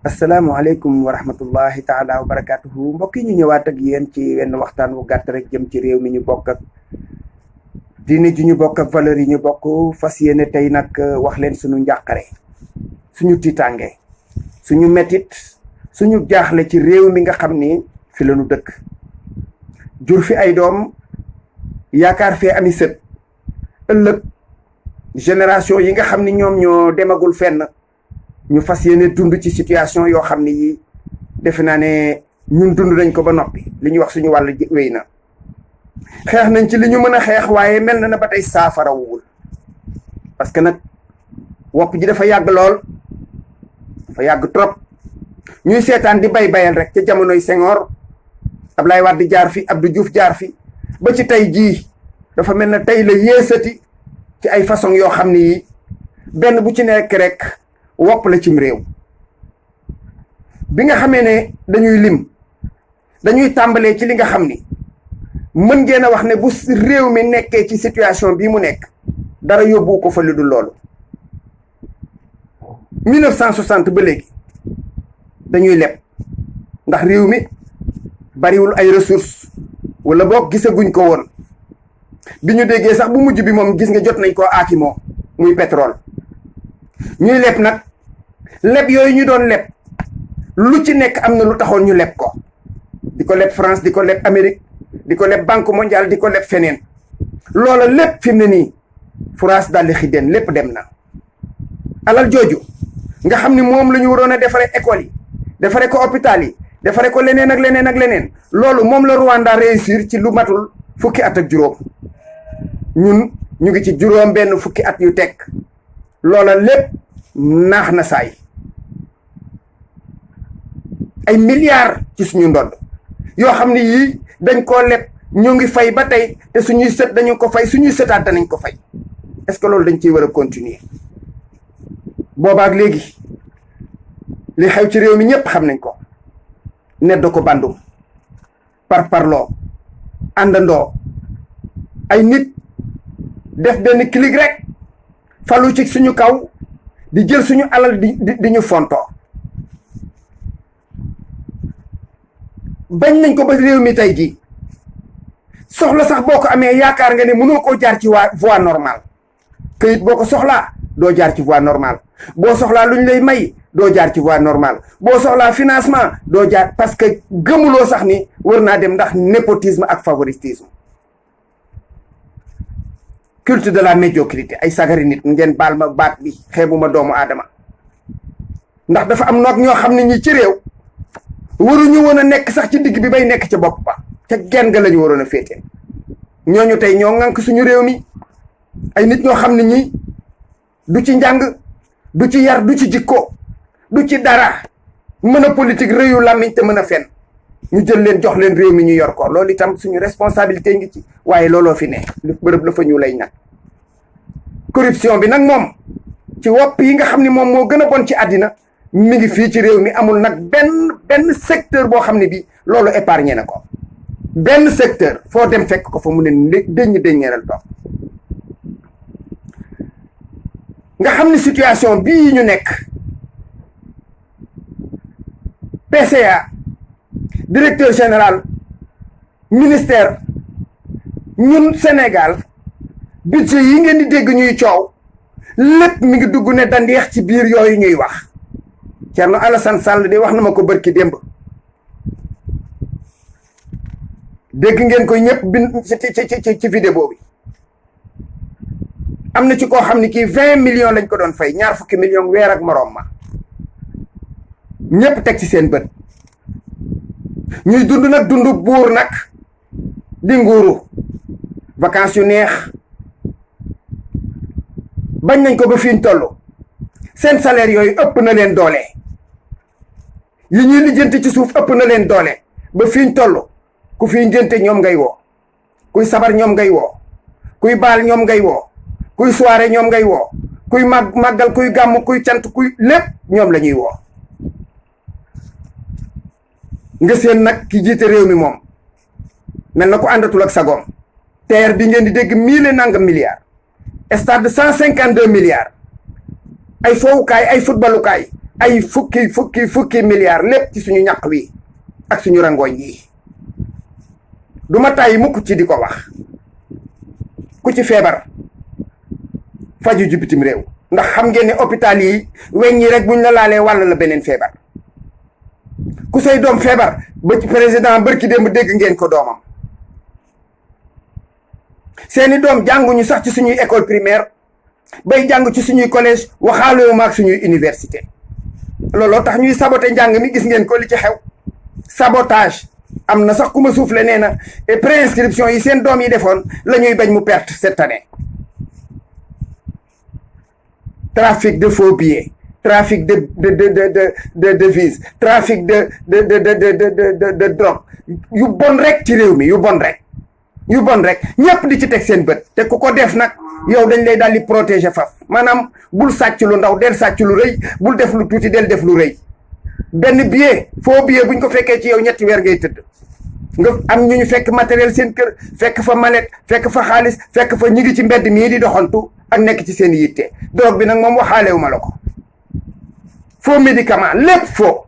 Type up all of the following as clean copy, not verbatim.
asalaamaaleykum wa rahmatullahi taala wa barakaatuhu mbokk yi ñu ñëwaat ak yéen ci wenn waxtaan wu gàtt rek jëm ci réew mi ñu bokk ak diine ji ñu bokk ak valeur yi ñu bokk fas yéene tey nag wax leen suñu njàqare suñu tiitaange suñu metit suñu jaaxle ci réew mi nga xam ni fi la ñu dëkk jur fi ay doom yaakaar fee ami sët ëllëg génération yi nga xam ni ñoom ñoo demagul fenn ñu fas yéene dund ci situation yoo xam ne yi defe naa ne ñun dund nañ ko ba noppi li ñuy wax suñu wàll wéy na xeex nañ ci li ñu mën a xeex waaye mel na ba tey saafara wuwul parce que nag wopp ji dafa yàgg lool dafa yàgg trop ñuy seetaan di bayal rek ca jamonoy Senghor Ablaye Wade jaar fi Abdou Diouf jaar fi ba ci tey jii dafa mel na tey la yéesati ci ay façon yoo xam ne yi benn bu ci nekk rek wopp la cim réew bi nga xamee ne dañuy lim dañuy tàmbalee ci li nga xam ni mën ngeen a wax ne bu réew mi nekkee ci situation bii mu nekk dara yóbbu ko fa lu dul loolu 1960 ba léegi dañuy leb ndax réew mi bariwul ay ressources wala boog gisaguñ ko woon bi ñu déggee sax bu mujj bi moom gis nga jot nañ koo aakimoo muy pétrole ñuy leb nag leb yooyu ñu doon leb lu ci nekk am na lu taxoon ñu leb ko di ko leb France di ko leb Amérique di ko leb Banque mondiale di ko leb feneen loola lépp fi mu ne nii France daldi xiddeen lépp dem na alal jooju nga xam ni moom la ñu waroon a defare école yi defare ko hôpital yi defare ko leneen ak leneen ak leneen loolu moom la Rwanda réussir ci lu matul fukki at ak juróom ñun ñu ngi ci juróom benn fukki at yu teg loola lépp naax na saay ay milliards ci suñu ndodd yoo xam ne yii dañ koo leb ñu ngi fay ba tey te suñuy sët dañu ko fay suñuy sëtaat danañ ko fay est-ce que loolu dañ ciy war a continuer boobaak léegi li xew ci réew mi ñëpp xam nañ ko nedd ko bandum parloo àndandoo ay nit def benn clic rek falu ci suñu kaw di jël suñu alal di ñu fontoo bañ nañ ko ba réew mi tey jii soxla sax boo ko amee yaakaar nga ne mënoo koo jaar ci voie normale këyit boo ko soxlaa doo jaar ci voie normale boo soxlaa lu ñu lay may doo jaar ci voie normale boo soxlaa financement doo jaar parce que gëmuloo sax ni war naa dem ndax népotisme ak favoritisme culte de la médiocrité ay sagari nit ngeen baal ma baat bi xeebuma doomu aadama ndax dafa am noog ñoo xam ne ñi ci réew waruñu woon a nekk sax ci digg bi bay nekk ca bopp ba ca genn ga la ñu waroon a féete ñooñu tey ñoo ŋànk suñu réew mi ay nit ñoo xam ne ñi du ci njàng du ci yar du ci jikko du ci dara mën a politique réewu làmmiñ te mën a fen ñu jël leen jox leen réew mi ñu yor ko loolu itam suñu responsabilité ngi ci waaye looloo fi ne lu bërëb la fa ñu lay nag corruption bi nag moom ci wopp yi nga xam ni moom moo gën a bon ci àddina mi ngi fii ci réew mi amul nag benn secteur boo xam ne bi loolu épargné na ko benn secteur foo dem fekk ko fa mu ne déññeeral toog nga xam ne situation bii ñu nekk PCA directeur général ministère ñun Sénégal budget yi ngeen di dégg ñuy coow lépp mi ngi dugg ne dandeex ci biir yooyu ñuy wax Thierno Alassane Sall de wax na ma ko bërki démb dégg ngeen ko ñëpp bind ci vidéo bi am na ci koo xam ne kii 20 millions lañ ko doon fay ñaar fukki millions weer ak moroom ma ñëpp teg ci seen bët ñuy dund nag dund buur nag di nguuru vacances yu neex bañ nañ ko ba fi ñu toll seen salaire yooyu ëpp na leen doole yi ñuy lijjanti ci suuf ëpp na leen doole ba fi ñu toll ku fi njënte ñoom ngay woo kuy sabar ñoom ngay woo kuy baal ñoom ngay woo kuy soirée ñoom ngay woo kuy màggal kuy gàmm kuy cant kuy lépp ñoom la ñuy woo nga seen nag ki jiite réew mi moom mel na ko àndatul ak sagoom TER bi ngeen di dégg 1000 nangam milliards stade de 152 milliards ay foowukaay ay footballukaay ay fukki milliards lépp ci suñu ñaq wi ak suñu rangooñ yi duma tàyyi mukk ci di ko wax ku ci feebar faju ji bitim réew ndax xam ngeen ne hôpital yi weñ yi rek buñ la laalee wàll la beneen feebar ku say doom feebar ba ci président bërki démb dégg ngeen ko doomam seeni doom jànguñu sax ci suñuy école primaire bay jàng ci suñuy collège waxaalewuma ak suñuy université looloo tax ñuy saboté njàng mi gis ngeen ko li ci xew sabotage am na sax ku ma soufflé nee na et préinscription yi seen doom yi defoon la ñuy bañ mu perte cette année trafic de faux billets trafic de devises trafic de drogue yu bon rek ci réew mi yu bon rek ñëpp di ci teg seen bët te ku ko def nag yow dañ lay daal di protéger faf maanaam bul sàcc lu ndaw del sàcc lu rëy bul def lu tuuti del def lu rëy benn billet faux billet buñ ko fekkee ci yow ñetti weer ngay tëdd nga am ñu fekk matériel seen kër fekk fa mallette fekk fa xaalis fekk fa ñi ngi ci mbedd mii di doxantu ak nekk ci seen yitte drogue bi nag moom waxaalewu ma la ko faux médicament lépp faux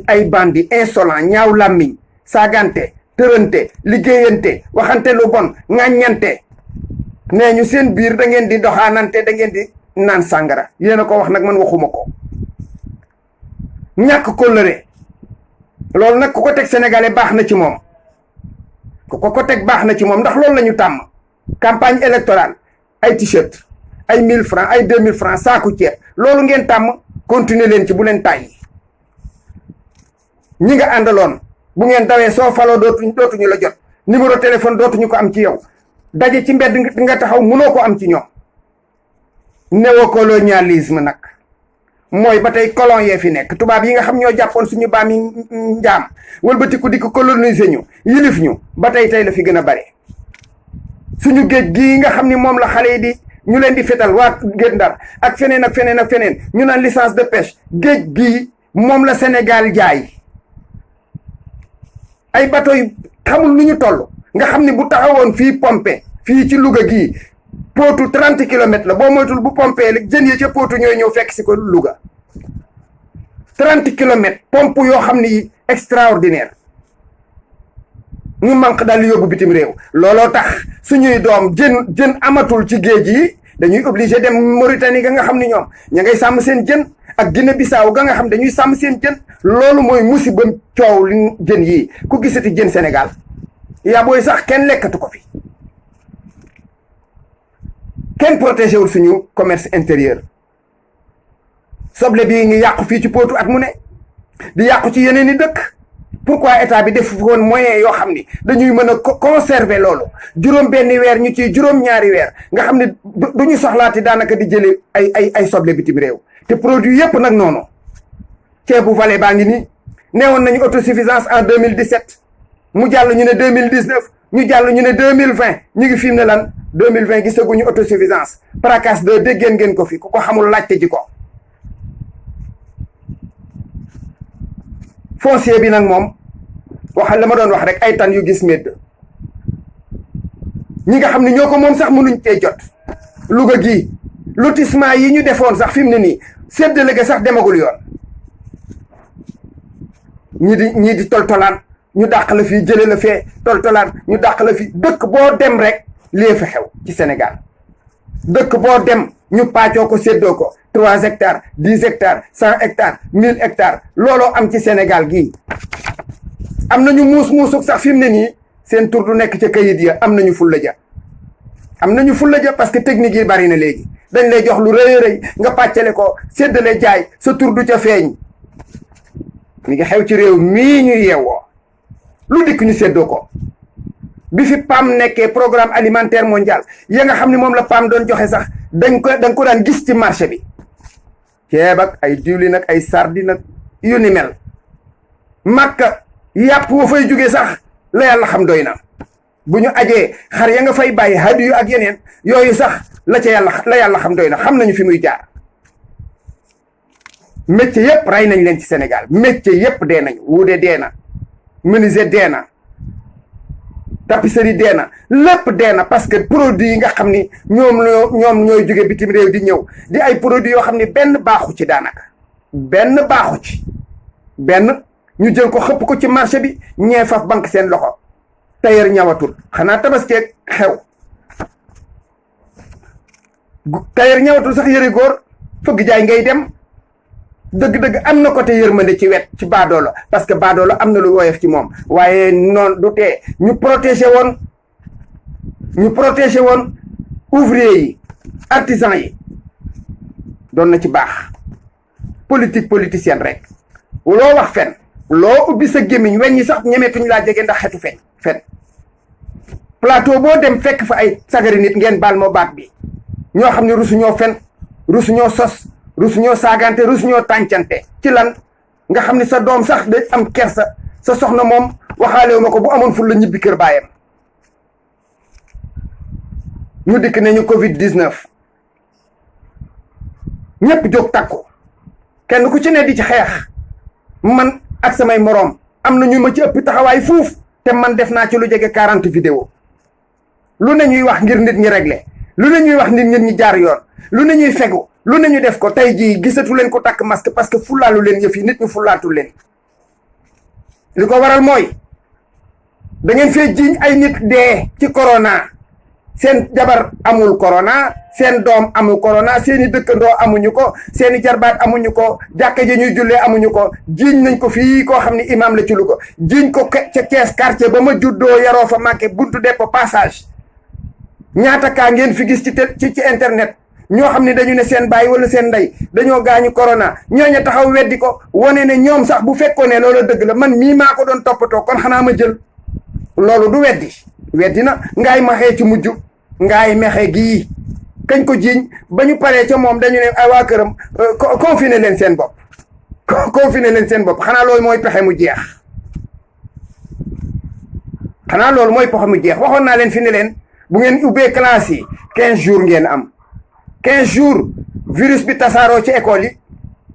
ay bandi insolent ñaaw làmmiñ saagante tërante liggéeyante waxante lu bon ŋàññante nee ñu seen biir da ngeen di doxaanante da ngeen di naan sàngara yéen a ko wax nag man waxuma ko ñàkk kóllëre loolu nag ku ko teg sénégalais baax na ci moom ku ko teg baax na ci moom ndax loolu la ñu tàmm campagne électorale ay t-shirt ay 1000 francs ay 2000 francs saaku ceeb loolu ngeen tàmm continuer leen ci bu leen tàyyi ñi nga àndaloon bu ngeen dawee soo faloo dootuñu la jot numéro téléphone dootuñu ko am ci yow daje ci mbedd nga taxaw mënoo ko am ci ñoom néocolonialisme nag mooy ba tey colon yee fi nekk tubaab yi nga xam ñoo jàppoon suñu baam yi njaam wëlbatiku di ko coloniser ñu yilif ñu ba tey la fi gën a bare suñu géej gii nga xam ni moom la xale yi di ñu leen di fetal waa Guet Ndar ak feneen ak feneen ak feneen ñu naan licence de pêche géej gii moom la Sénégal jaay ay bateau yu xamul lu ñu toll nga xam ni bu taxawoon fii pompe fii ci Louga gii pootu 30 kilomètres la boo moytul bu pompé rek jën yi ca pootu ñooy ñëw fekk si ko Louga 30 kilomètres pompe yoo xam ni extraordinaire ñu manque daal yóbbu bitim réew looloo tax suñuy doom jën amatul ci géej yi dañuy obligé dem Mauritanie ga nga xam ni ñoom ña ngay sàmm seen jën ak Guinée Bissau ga nga xam dañuy sàmm seen jën loolu mooy musiba coow li jën yii ku gisati jën Sénégal yaa booy sax kenn lekkatu ko fi kenn protégé wul suñu commerce intérieur soble bii ngi yàqu fii ci pootu at mu ne di yàqu ci yeneen i dëkk pourquoi état bi def woon moyen yoo xam ni dañuy mën a conserver loolu juróom benn weer ñu ci juróom ñaari weer nga xam ne du ñu soxlaati daanaka di jële ay soble bitim réew te produit yépp nag noonu ceebu Valais baa ngi nii neewoon nañu autosuffisance en 2017 mu jàll ñu ne 2019 ñu jàll ñu ne 2020 ñu ngi fi mu ne lan 2020 gisaguñu autosuffisance PRACAS 2 déggeen ngeen ko fi ku ko xamul laajte ji ko foncier bi nag moom waxal la ma doon wax rek ay tan yu gis medd ñi nga xam ne ñoo ko moom sax mënuñ cee jot Louga gii lotissement yi ñu defoon sax fi mu ne nii séddale ga sax demagul yoon ñii di toltolaan ñu dàq la fii jële la fee toltolaan ñu dàq la fii dëkk boo dem rek lii fa xew ci Sénégal dëkk boo dem ñu pàccoo ko séddoo ko 3 hectares 10 hectares 100 hectares 1000 hectares looloo am ci Sénégal gii am nañu muusuk sax fi mu ne nii seen tur du nekk ca kayit ya am nañu fulla ja parce que technique yi bari na léegi dañ lay jox lu rëy nga pàccale ko séddale jaay sa tur du ca feeñ mi ngi xew ci réew mii ñu yeewoo lu dikk ñu séddoo ko bi fi PAM nekkee programme alimentaire mondial ya nga xam ne moom la PAM doon joxe sax dañ ko daan gis ci marché bi ceeb ak ay diwlin ak ay sardine ak yu ni mel Makka yàpp wa fay jóge sax la yàlla xam doy na bu ñu ajee xar ya nga fay bàyyi hadiyu ak yeneen yooyu sax la yàlla xam doy na xam nañu fi muy jaar métier yépp rey nañ leen ci Sénégal métier yépp dee nañ wuude dee na menuisier dee na tapisserie dee na lépp dee na parce que produit yi nga xam ni ñoom ñooy jóge bitim réew di ñëw di ay produits yoo xam ni benn baaxu ci daanaka benn baaxu ci. benn ñu jël ko xëpp ko ci marché bi ñee faf banque seen loxo tailleur ñawatul xanaa tabaskeeg xew tailleur ñawatul sax yëre góor fëgg jaay ngay dem dëgg-dëgg am na côté yërmande ci wet ci baadoolo parce que baadoolo am na lu woyof ci moom waaye noonu du tee ñu protéger woon ouvrier yi artisan yi doon na ci baax politique politicienne rek loo wax fen loo ubbi sa gémmiñ weñ ñi sax ñemeetuñ laa jege ndax xetu fen plateau boo dem fekk fa ay sagari nit ngeen baal moo baat bi ñoo xam ne rusuñoo fen rusuñoo sos rusuñoo saagante rusuñoo tàncante ci lan nga xam ne sa doom sax day am kersa sa soxna moom waxaalewu ma ko bu amoon ful la ñibbi kër baayam ñu dikk nañu covid 19 ñépp jóg takku kenn ku ci ne di ci xeex man ak samay moroom am na ñu ma ci ëpp taxawaay fuuf te man def naa ci lu jege 40 vidéo lu ne ñuy wax ngir nit ñi régler lu ne ñuy wax nit ñi jaar yoon lu ne ñuy fegu lu ne ñu def ko tey jii gisatu leen ko takk masque parce que fulaalu leen yëf yi nit ñu fulaatul leen li ko waral mooy da ngeen fee jiiñ ay nit dee ci corona seen jabar amul corona seen doom amul corona seeni dëkkandoo amuñu ko seeni jarbaat amuñu ko jàkka ji ñuy jullee amuñu ko jiiñ nañ ko fii koo xam ne imam la ci Louga jiiñ ko ca Thiès quartier ba ma juddoo yaroo fa manqué buntu dépôt passage ñaata kaa ngeen fi gis ci internet ñoo xam ne dañu ne seen baay wala seen ndey dañoo gaañu corona ñooña taxaw weddi ko wane ne ñoom sax bu fekkoon ne loolu dëgg la man mii maa ko doon toppatoo kon xanaa ma jël loolu du weddi na ngaay maxee ci mujj ngaay mexe gii kañ ko jiiñ ba ñu paree ca moom dañu ne ay waa këram confiné leen seen bopp confiné leen seen bopp xanaa loolu mooy pexe mu jeex waxoon naa leen fi ne leen bu ngeen ubbee classe yi 15 jours ngeen am 15 jours virus bi tasaaroo ci école yi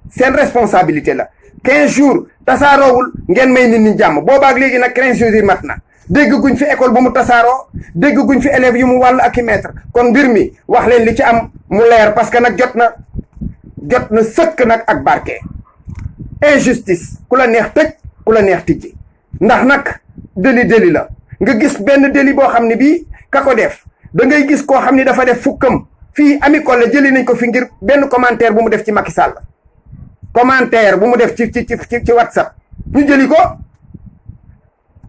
seen responsabilité la 15 jours tasaaroowul ngeen may nit ñi jàmm boobaak léegi nag 15 jours yi mat na dégg guñ fi école bu mu tasaaroo dégg guñ fi élèves yu mu wàll ak i maître kon mbir mi wax leen li ci am mu leer parce que nag jot na sëkk nag ak barke injustice ku la neex tëj ku la neex tijji ndax nag déli la nga gis benn déli boo xam ne bii ka ko def da ngay gis koo xam ne dafa def fukkam fii Ami Collé jëli nañ ko fi ngir benn commentaire bu mu def ci Macky Sall commentaire bu mu def ci WhatsApp ñu jëli ko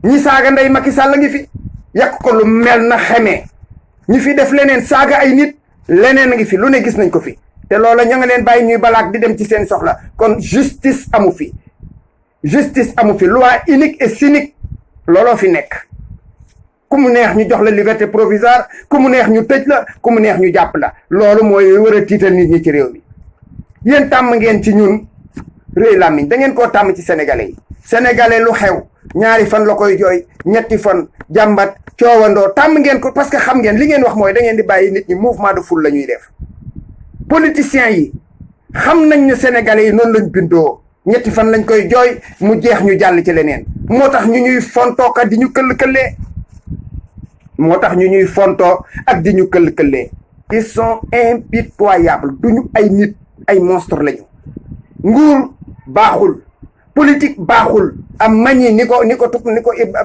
ñi saaga ndey Macky Sall ngi fi yàq ko lu mel na xemee ñi fi def leneen saaga ay nit leneen a ngi fi lu ne gis nañ ko fi te loola ña nga leen bàyyi ñuy balaak di dem ci seen soxla kon justice amu fi loi unique et cynique looloo fi nekk ku mu neex ñu jox la liberté provisoire ku mu neex ñu tëj la ku mu neex ñu jàpp la loolu mooy war a tiital nit ñi ci réew mi yéen tàmm ngeen ci ñun réy làmmiñ da ngeen koo tàmm ci sénégalais yi lu xew ñaari fan la koy jooy ñetti fan jàmbat coowandoo tàmm ngeen ko parce que xam ngeen li ngeen wax mooy da ngeen di bàyyi nit ñi mouvement de foule la ñuy def politiciens yi xam nañ ne sénégalais yi noonu lañ bindoo ñetti fan lañ koy jooy mu jeex ñu jàll ci leneen moo tax ñu ñuy fontooka di ñu këll-këllee ak di ñu këll-këllee ils sont impitoyables duñu ay nit ay monstre lañu nguur baaxul politique baaxul am mañi ni ko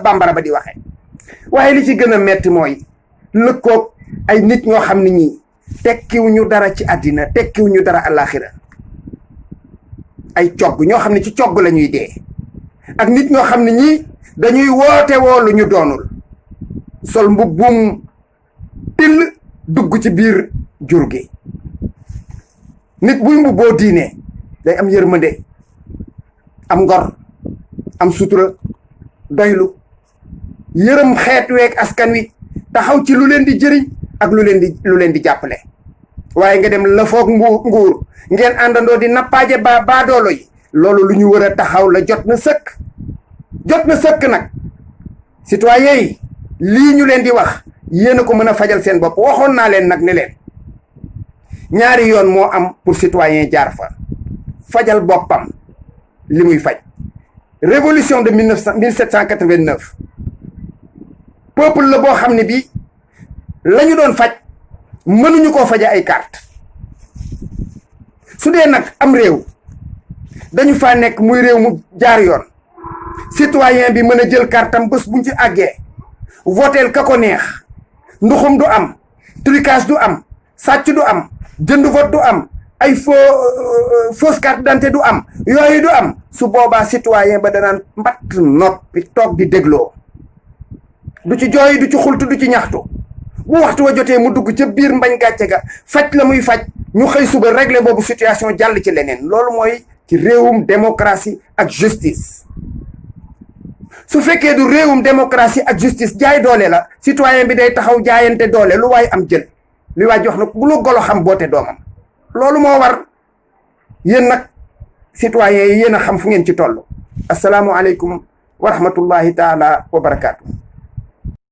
bambara ba di waxee waaye li ci gën a metti mooy lëkkoog ay nit ñoo xam ne ñii tekkiw ñu dara ci àddina tekkiw ñu dara àllaaxira ay cogg ñoo xam ne ci cogg la ñuy dee ak nit ñoo xam ne ñii dañuy woote woo lu ñu doonul sol mbubbum till dugg ci biir jur gi nit buy mbubboo diine day am yërmande am ngor am sutura doylu yërëm xeet week askan wi taxaw ci lu leen di jëriñ ak lu leen di jàppale waaye nga dem la foog nguur ngeen àndandoo di nappaaje baadoolo yi loolu lu ñu war a taxaw la jot na sëkk nag citoyen yi lii ñu leen di wax yéen a ko mën a fajal seen bopp waxoon naa leen nag ne leen ñaari yoon moo am pour citoyen jaar fa fajal boppam li muy faj révolution de 1789 peuple la boo xam ne bii la ñu doon faj mënuñu koo faje ay carte su dee nag am réew dañu faa nekk muy réew mu jaar yoon citoyen bi mën a jël kartam bés buñ ci àggee voteel ka ko neex nduxum du am trucage du am sàcc du am jënd vote du am ay fausse carte d'identité du am yooyu du am su boobaa citoyen ba danaan mbatt noppi toog di dégloo du ci jooy du ci xultu du ci ñaxtu bu waxtu wa jotee mu dugg ca biir mbañ gàcce ga faj la muy faj ñu xëy suba régler boobu situation jàll ci leneen loolu mooy ci réewum démocratie ak justice. su fekkee du réewum démocratie ak justice jaay doole la citoyen bi day taxaw jaayante doole lu waay am jël li waay jox na bu lu golo xam boote doomam loolu moo war yéen nag citoyen yi yéen a xam fu ngeen ci toll asalaamualeykum wa rahmatullahi taala wa barakaatu.